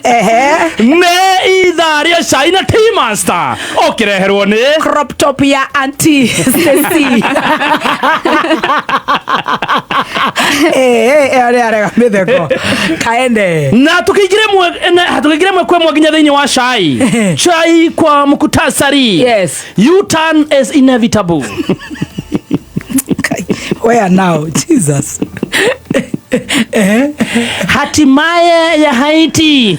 Ehe. Nĩ ithaa rĩa cai na Tea Master ũkĩreherwo nĩ Crop top ya Auntie Stacy. Eh, eh, arĩa arega mĩtheko. Kaende. Na tukĩingĩra mwe kwa ĩmwe nginya thĩinĩ wa cai chai kwa mkutasari. Yes. U-turn is inevitable. Where now? Jesus. Hatimaye ya Haiti.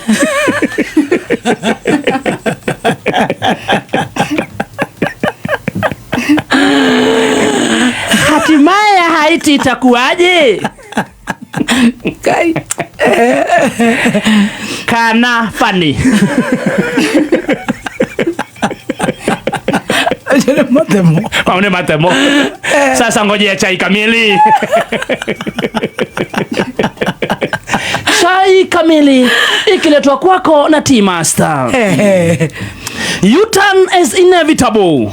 Hatimaye ya Haiti itakuwaje? Kai. Kana funny. Acio nĩ matemo. Mau nĩ matemo. Sasa ngojea chai kamili. Chai kamili ikiletwa kwako na Tea Master. Ehe. U-turn is inevitable.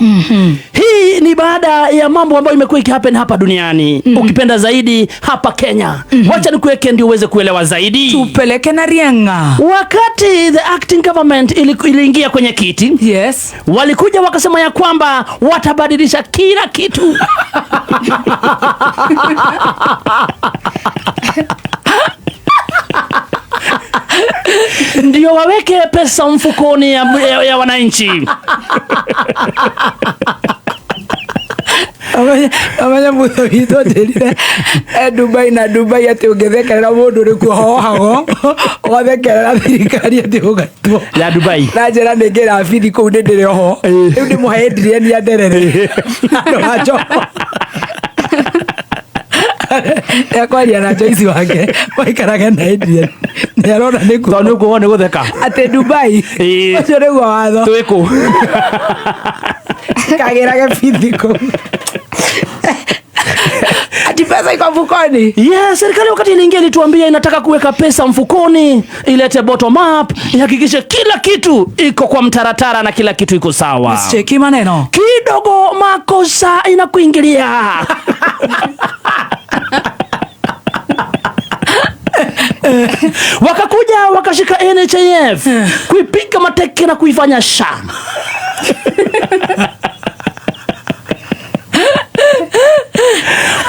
Hii ni baada ya mambo ambayo imekuwa ikihappen hapa duniani. Ukipenda zaidi hapa Kenya. Wacha nikuweke ndio uweze kuelewa zaidi. Tupeleke na rienga. Wakati the acting government iliingia kwenye kiti, Yes. walikuja wakasema ya kwamba watabadilisha kila kitu. Ndio waweke pesa mfukoni ya wananchi. Amenya mutho witũ anjĩrire e Dubai na Dubai atĩ ũngĩthekerera mũndũ nĩkuo hohagwo, ũgathekerera thirikari atĩ ũgaitwo. Ya Dubai. Na njĩra nĩ ngĩra bithi kũu nĩ ndĩrĩ oho. Rĩu ndĩmũhe Adrian ya nderere. Andũ a Njoho. Ekwaria na Joyce wake maikarage na Adrian. Nĩ arona nĩkuo. Tondũ nĩkuo nĩ gũtheka. Atĩ Dubai. Ĩĩ. Ũcio nĩguo watho. Twĩkũ. Kagĩrage bithi kũu. Ati pesa iko mfukoni. Yeah, serikali wakati iliingia ilituambia inataka kuweka pesa mfukoni, ilete bottom up, ihakikishe kila kitu iko kwa mtaratara na kila kitu iko sawa. Cheki maneno. Kidogo makosa inakuingilia. Wakakuja wakashika NHIF kuipiga mateke na kuifanya SHA.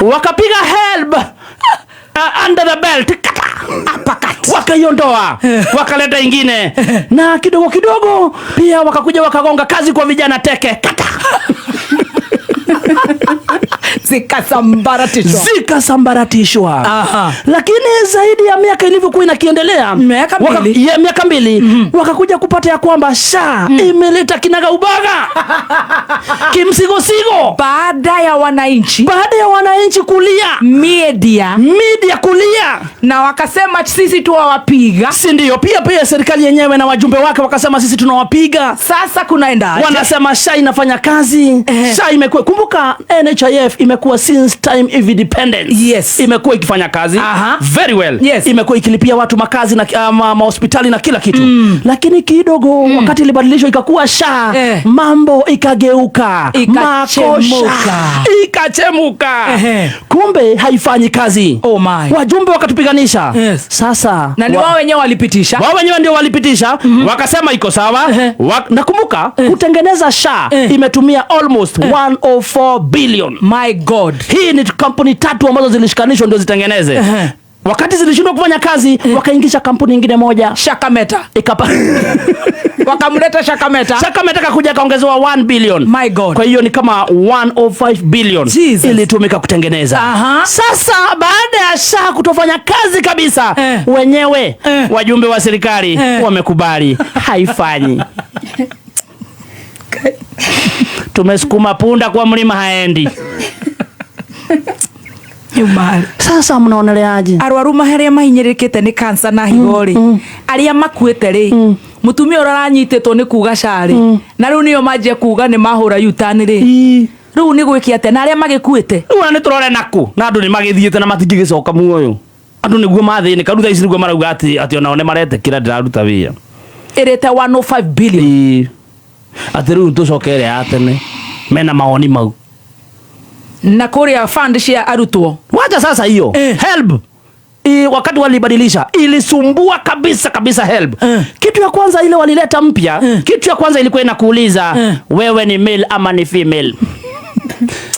Wakapiga HELB under the belt. Kata. Uppercut. Wakaiondoa, wakaleta ingine, na kidogo kidogo pia wakakuja wakagonga kazi kwa vijana teke. Kata. Zikasambaratishwa. Zikasambaratishwa. Aha. Lakini zaidi ya miaka ilivyokuwa inakiendelea, Miaka mbili. Miaka mbili, wakakuja kupata ya kwamba SHA imeleta kinaga ubaga. Kimsigosigo. Baada ya wananchi. Baada ya wananchi kulia. Media. Media kulia. Na wakasema sisi tuwawapiga. Si ndio? Pia serikali yenyewe na wajumbe wake wakasema sisi tunawapiga. Sasa kunaenda aje? Wanasema SHA inafanya kazi. SHA imekuwa, kumbuka NHIF imekuwa since time of independence. Yes. Imekuwa ikifanya kazi. Aha. Very well. Yes. Imekuwa ikilipia watu makazi na mahospitali na kila kitu. Lakini kidogo wakati ilibadilishwa ikakuwa SHA, mambo ikageuka. Ikachemuka. Makosha. Ikachemuka. Ehe. Kumbe haifanyi kazi. Oh my. Wajumbe wakatupiganisha. Yes. Sasa na ni wao wenyewe walipitisha. Wao wenyewe ndio walipitisha. Wakasema iko sawa. Nakumbuka kutengeneza SHA imetumia almost 104 billion. My God. Hii ni kampuni tatu ambazo zilishikanishwa ndio zitengeneze. Wakati zilishindwa kufanya kazi, wakaingisha kampuni nyingine moja. Shakameta. Wakamleta Shakameta. Shakameta kakuja kaongezewa 1 billion. My God. Kwa hiyo ni kama 105 billion Jesus. ilitumika kutengeneza. Aha. Sasa baada ya SHA kutofanya kazi kabisa, wenyewe wajumbe wa serikali wamekubali haifanyi. Tumesukuma punda kwa mlima haendi. Nyuma. Sasa mnaoneleaje? Arwaru maharia mahinyĩrĩkĩte nĩ cancer na higo rĩ, arĩa makuĩte rĩ, mũtumia ũrĩa aranyitĩtwo nĩ kuga SHA rĩ, na rĩu nĩo manjia kuga nĩ mahũra U-turn rĩ. Rĩu nĩ gwĩke atĩa na arĩa magĩkuĩte? Rĩu ona nĩ tũrore naku, na andũ nĩ magĩthiĩte na matingĩgĩcoka muoyo. Andũ nĩguo mathĩnĩka, rĩu thaa ici nĩguo marauga atĩ onao nĩ maretĩkĩra ndĩraruta wĩra. Ĩrĩte 105 billion. Atĩ rĩu tũcoke ĩrĩa ya tene, mena mawoni mau. Na kũrĩa fund cia arutwo. Wacha sasa hiyo. HELB. Wakati walibadilisha ilisumbua kabisa kabisa HELB. Kitu ya kwanza ile walileta mpya, kitu ya kwanza ilikuwa inakuuliza wewe ni male ama ni female.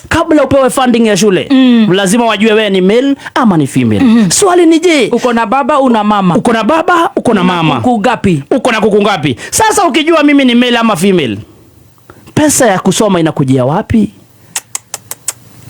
Kabla upewe funding ya shule, lazima wajue wewe ni male ama ni female. Swali ni je, Uko na baba, una mama? Uko na baba, uko na mama? Kuku ngapi? Uko na kuku ngapi? Sasa ukijua mimi ni male ama female, pesa ya kusoma inakujia wapi?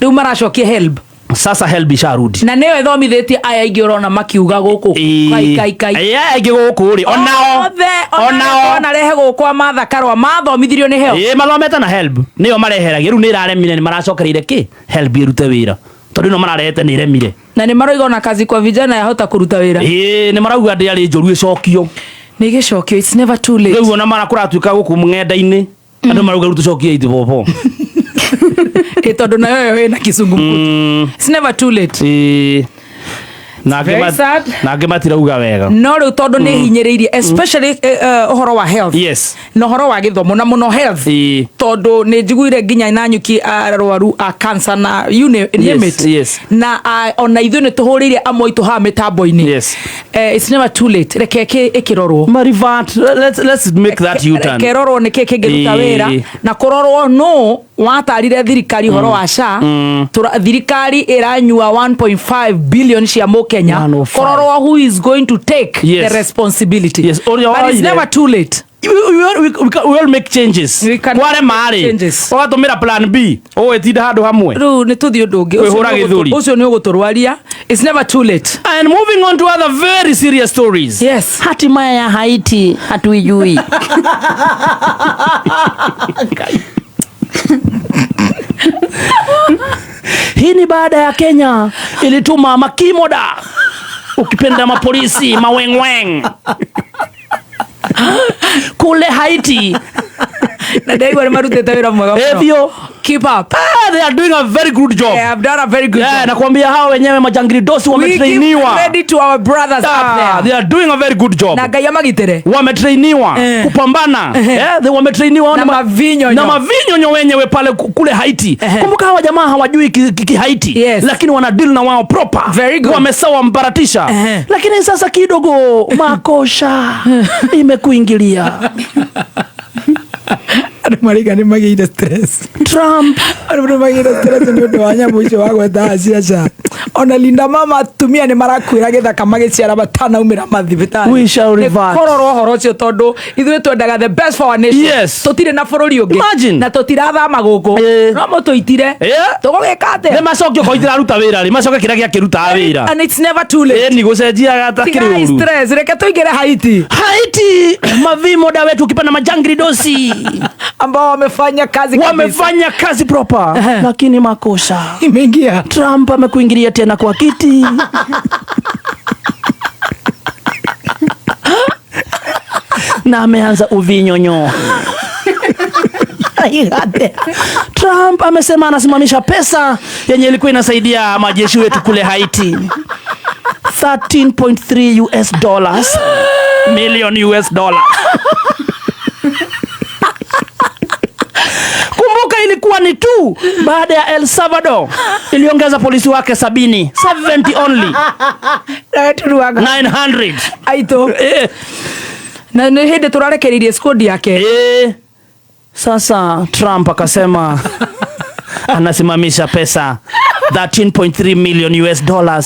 Rĩu maracokia HELB. Sasa HELB isharudi. Na nĩyo ĩthomithĩtie aya aingĩ ũrona makiuga gũkũ kai kai kai. Aya aingĩ gũkũ rĩ, onao othe onao onarehe gũkũ a Martha Karua mathomithirio nĩ HELB. Ĩĩ, mathomete na HELB, nĩyo mareheragia. Rĩu nĩ ĩraremire, nĩ maracokereire kĩ HELB ĩrute wĩra, tondũ ĩno mararehete nĩ ĩremire. Na nĩ maroiga ona Kazi kwa Vijana yahota kũruta wĩra. Ĩĩ, nĩ marauga ndĩarĩ njũru, ĩcokio. Nĩ gĩcokio, it's never too late. Rĩu ona mara kũratuĩka gũkũ ng'enda-inĩ andũ marauga rĩu tũcokie itibobo. Ĩ, tondũ nayo ĩyo ĩna kizungumkuti. It's never too late. Ĩĩ. Na Very sad. Nangĩ matirauga wega. No rĩu tondũ nĩ hinyĩrĩirie, especially ũhoro wa health na ũhoro wa gĩthomo, na mũno health, tondũ nĩ njiguire nginya Nanyuki arwaru a cancer na you name it. Na ona ithuĩ nĩ tũhũrĩire amwe aitũ haha mĩtambo-inĩ. It's never too late, reke ĩkĩrorwo. Marivert, let's make that U-turn. Reke ĩrorwo nĩkĩ kĩngĩruta wĩra, na kũrorwo no watarire thirikari ũhoro wa SHA. Thirikari ĩranyua 1.5 billion cia mũkenya. 105. Kũrorwo who is going to take the responsibility. Yes, ũrĩa But it's woire. never too late. We all make changes. We can Kware make marĩ changes. ũgatũmĩra plan B, ũgĩtinda handũ hamwe. Rĩu nĩ tũthiĩ ũndũ ũngĩ. Kwĩhũra gĩthũri. Ũcio nĩ ũgũtũrwaria. It's never too late. And moving on to other very serious stories. Hatima ya Haiti hatuijui. Hii ni baada ya Kenya ilituma makimoda, ukipenda mapolisi mawengweng, kule Haiti. Na ndaigua nĩ marutĩte wĩra mwega mũno. Evio. Keep up. Ah, they are doing a very good job. They have done a very good job. Nakwambia hao wenyewe majangili dosi We give wametrainiwa. credit to our brothers up Ah, there. they are doing a very good job. Na Ngai amagitĩre. Wametrainiwa kupambana. They wametrainiwa Na mavinyonyo. Na mavinyonyo wenyewe pale kule Haiti. Kumbuka hawa jamaa hawajui ki Haiti. Lakini wana deal na wao proper. Very good. Wamesawa mbaratisha. Lakini sasa kidogo makosha imekuingilia. Andũ maraiga nĩ magĩire stress. Trump. Andũ nĩ magĩire stress nĩ ũndũ wa nyamũ icio wa gweta ciaca. Ona Linda Mama atumia nĩ marakuĩra gĩthaka magĩciara matanaumĩra mathibitarĩ. We shall Nĩ revert. kũrorwo ũhoro ũcio tondũ ithuĩ twendaga the best for our nation. Tũtirĩ na bũrũri ũngĩ. Imagine. Na tũtirathama gũkũ. No mũtũitire. Tũgũgĩka atĩa? Nĩ macokio ko itiraruta wĩra rĩ, macoke kĩrĩa gĩakĩrutaga wĩra. And it's never too late. Ni gũcenjia gata kĩrĩ Tigai ũru. stress, reke tũingĩre Haiti. Haiti, mavimoda wetu ukipanda majangili dosi ambao wamefanya kazi kabisa. Wamefanya kazi proper. Lakini makosa imeingia. Trump amekuingilia tena kwa kiti. Na ameanza uvinyonyo. Trump amesema anasimamisha pesa yenye ilikuwa inasaidia majeshi wetu kule Haiti. 13.3 US dollars. Million US dollar. Kumbuka ilikuwa ni tu baada ya El Salvador iliongeza polisi wake 70. 70 only. Na turuaga. 900. Aito. Na nĩ hĩndĩ tũrarekereirie squad yake. Sasa Trump akasema anasimamisha pesa 13.3 million US dollars.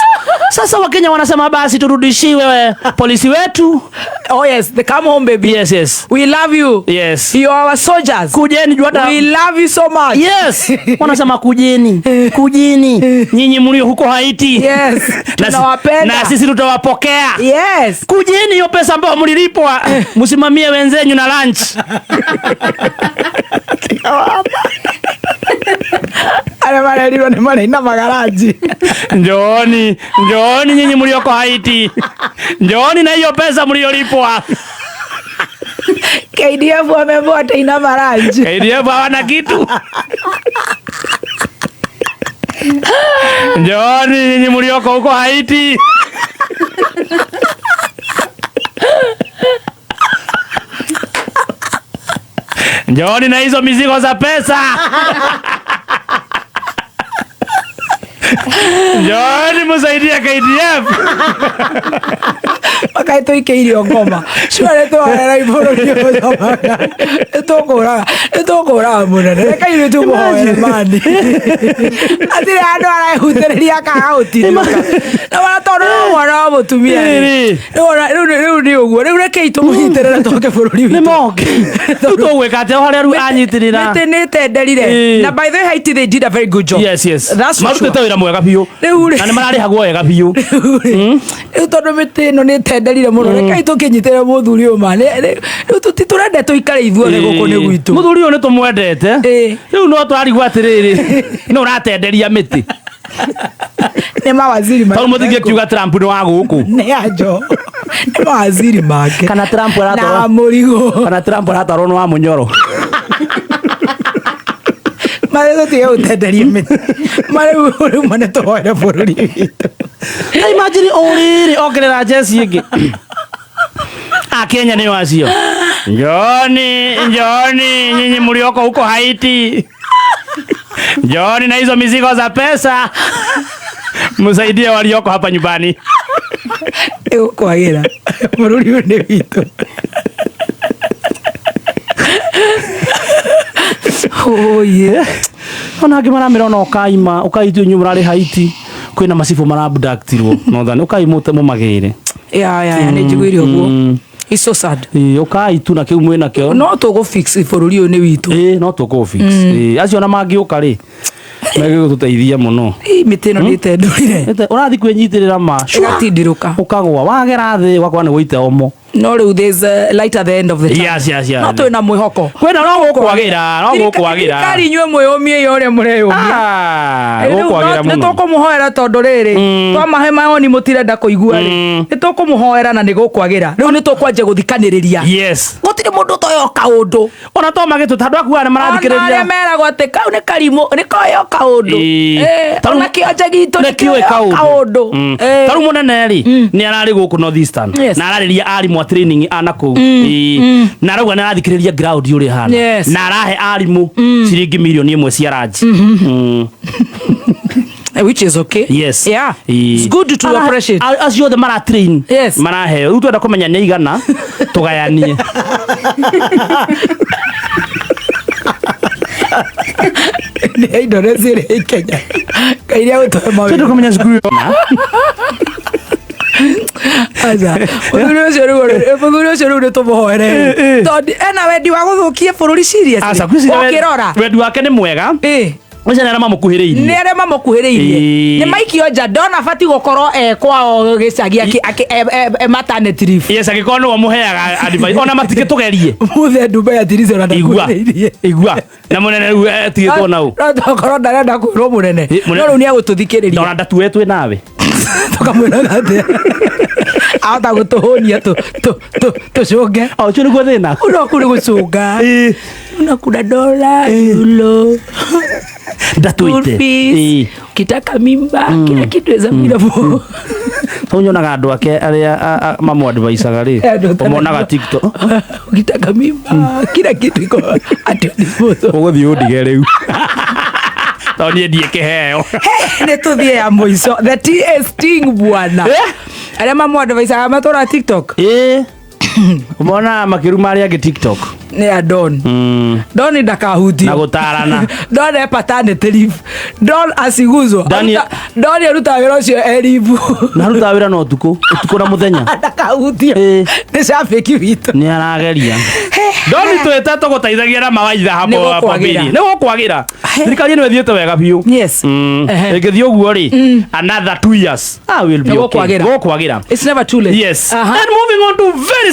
Sasa Wakenya wanasema basi turudishiwe polisi wetu. Oh yes, they come home baby. Yes, yes. We love you. Yes. You are our soldiers. Kujeni juu hata We love you so much. Yes. Wanasema kujeni. Kujeni. Nyinyi mlio huko Haiti. Yes. Tunawapenda. Na sisi tutawapokea. Yes. Kujeni hiyo pesa ambayo mlilipwa. Msimamie wenzenyu na lunch. Arĩa marerirwo nĩ marĩ magaraji. Njooni, njooni nyinyi mlioko Haiti. Njooni na hiyo pesa mliolipwa. KDF wameambiwa wataina maraji. KDF hawana kitu. Njooni nyinyi mlioko huko Haiti. Njooni na hizo mizigo za pesa. Njooni musaidie KDF. Makaĩ tũikĩirio ngoma cua nĩ tũhoera bũrũri ũyũ nĩ tũkũraga mũnene reke ithuĩ tũmũhoere mani atirĩ handũ arehutĩrĩria akaga gũtirĩka na wona tondũ no mwana wa mũtumia rĩ, rĩu nĩ ũguo rĩu rekei tũmũnyitĩrĩre tũke bũrũri Nĩ witũ. moke. Rĩu tũgwĩka atĩa o harĩa rĩu anyitĩrĩra. Mĩtĩ nĩ ĩtenderire. Ĩĩ. Na by the way, Haiti, they did a very good job. Yes. That's for Marutĩte sure. wĩra mwega biũ. Rĩu rĩ- Na nĩ mararĩhagwo wega biũ. Rĩu tondũ mĩtĩ ĩno nĩ ĩtenderire mũno, rekei tũkĩnyitĩrĩre mũthuri ũyũ ma rĩu tũtirenda tũikare ithuothe gũkũ nĩ gwitũ. Mũthuri ũyũ nĩ tũmwendete. Ĩĩ. Rĩu no tũrarigwo atĩrĩrĩ, nĩ ũratenderia mĩtĩ. Nĩ mawaziri Tondũ mũtingĩkiuga Trump nĩ wa gũkũ. Nĩ anjo nĩ mawaziri make. Kana Trump na aratwarwo mũrigo. Kana Trump aratwarwo nĩ wa mũnyoro. Marĩ tũtige gũtenderia mĩtĩ marĩu rĩu ma nĩ tũhoere bũrũri witũ. Ta imagine o rĩrĩ ongerera jeci ĩngĩ. Akenya nĩo acio. Njooni, njooni, nyinyi mlioko huko Haiti. Njooni na hizo mizigo za pesa. Msaidie walioko hapa nyumbani. Ĩgũkwagĩra bũrũri ũyũ nĩ witũ. Oye. Ona angĩ maramĩra ona ũkaima, ũkai tu inyuĩ mũrarĩ Haiti. Kwĩna macibũ marabductirwo. Northern ũkai mũte mũmagĩre. Ya nĩ njiguire ũguo. It's so sad. Ĩĩ, ũkai tu na kĩu mwĩna kĩo. No tũgũ fix bũrũri ũyũ nĩ witũ. Ĩĩ, no tũkũ fix. Ĩĩ, acio ona mangĩũka rĩ, megũgũtũteithia mũno. Ĩ, mĩtĩ ĩno nĩ ĩtendũrire. Ũrathiĩ kwĩnyitĩrĩra ma. Ĩgatindirũka. Ũkagũa wagera thĩ ũgakora nĩ gũite omo. No rĩu there's a light at the end of the tunnel. Yes. No twĩna mwĩhoko. Kwĩna no gũkwagĩra, no gũkwagĩra. Thirikari inyuĩ mwĩyũmie ũrĩa mũreyũmia. Ah, Rĩu gũkwagĩra nĩ mũno. tũkũmũhoera tondũ rĩrĩ twamahe maoni mũtirenda kũigua rĩ, nĩ tũkũmũhoera na nĩ gũkwagĩra. Rĩu nĩ tũkwanjia gũthikanĩrĩria. Yes. Gũtirĩ mũndũ ũtoĩ kaũndũ. Ona to magĩtũ tondũ akuaga nĩ Ona arĩa marathikĩrĩria. meragwo atĩ kau nĩ karimũ nĩ koyo kaũndũ. Ĩĩ. Ona kĩonje gitũ nĩ kĩũĩ kaũndũ. kaũndũ. Ta rĩu mũnene rĩ, nĩ ararĩ gũkũ North Eastern. Yes. Na ararĩria arimũ a training a nakũu. Ĩĩ. Na arauga nĩ arathikĩrĩria ground ũrĩa ĩhana. Yes. Na arahe arimũ ciringi mirioni ĩmwe cia ranji. Which is okay. Yes. Yeah. Ĩĩ. It's good to appreciate. Acio othe mara train. Yes. Maraheo. Rĩu twenda kũmenya nĩ aigana tũgayanie. Nĩ Indonesia ĩrĩ Kenya. Ngai nĩ agũtũhe Twenda mawĩra. kũmenya cukuru ĩyo. Aca. Mũthuri ũcio rĩu nĩ tũmũhoere. Tondũ ena wendi wa gũthũkia bũrũri seriously. Aca, ngwĩciria Ũkĩrora. wendi wake nĩ mwega. Ĩĩ. Ũcio nĩ arĩa mamũkuhĩrĩirie. Nĩ arĩa mamũkuhĩrĩirie. Ĩĩ. Nĩ maikio nja ndona bati gũkorwo e kwao gĩcagi e maternity leave. Yes, angĩkorwo nĩwe mũheaga advice. Ona matingĩtũgerie. Muthe Dubai atirice ona Igua. ndakuhĩrĩirie. Igua. Na mũnene rĩu etigĩtwo na ũ. No tokorwo ndarenda kwĩrwo mũnene. Ĩ, mũnene. No rĩu nĩ agũtũthikĩrĩria. Ona ndatuetwe nawe. Tũkamwĩraga atĩa? Ahota gũtũhũnia tũcũnge. O ũcio nĩguo thĩna. Uno kũrĩ gũcũnga. Ĩĩ. Una kuna dola, euro, school Ndatuĩte. fees, Ĩĩ. ukitaka mimba, kila kitu is available. Tondũ nyonaga andũ ake arĩa mamũadvisaga rĩ, Andũ tena- ũmonaga TikTok. Ukitaka mimba, kila kitu iko at your disposal. Ũgũthiĩ ũndige rĩu. Tondũ niĩ ndiĩ kĩheo. Nĩ tũthiĩ ya mũico. The tea is sting bwana. Eh? Arĩa mamũadvisaga matũra TikTok Ĩĩ. Ũmonaga makĩruma arĩa angĩ TikTok. nĩ a Don. Don ndakahutio. Na gũtarana. Don e paternity leave. Don asiguzwo. Don arutaga wĩra ũcio e leave. Na arutaga wĩra na ũtukũ, ũtukũ na mũthenya. Ndakahutio. Ĩĩ. Nĩ shabiki witũ. Nĩ arageria. Doni twĩte tũgũteithagia na mawaitha hapo Nĩ hapo gũkwagĩra. mbili. Nĩ gũkwagĩra. Thirikari ĩno ĩthiĩte wega biũ. Yes. Ehe. Ĩngĩthiĩ ũguo rĩ, another 2 years. I will be Nĩ okay. gũkwagĩra. Gũkwagĩra. It's never too late. Yes. Aha. And moving on to very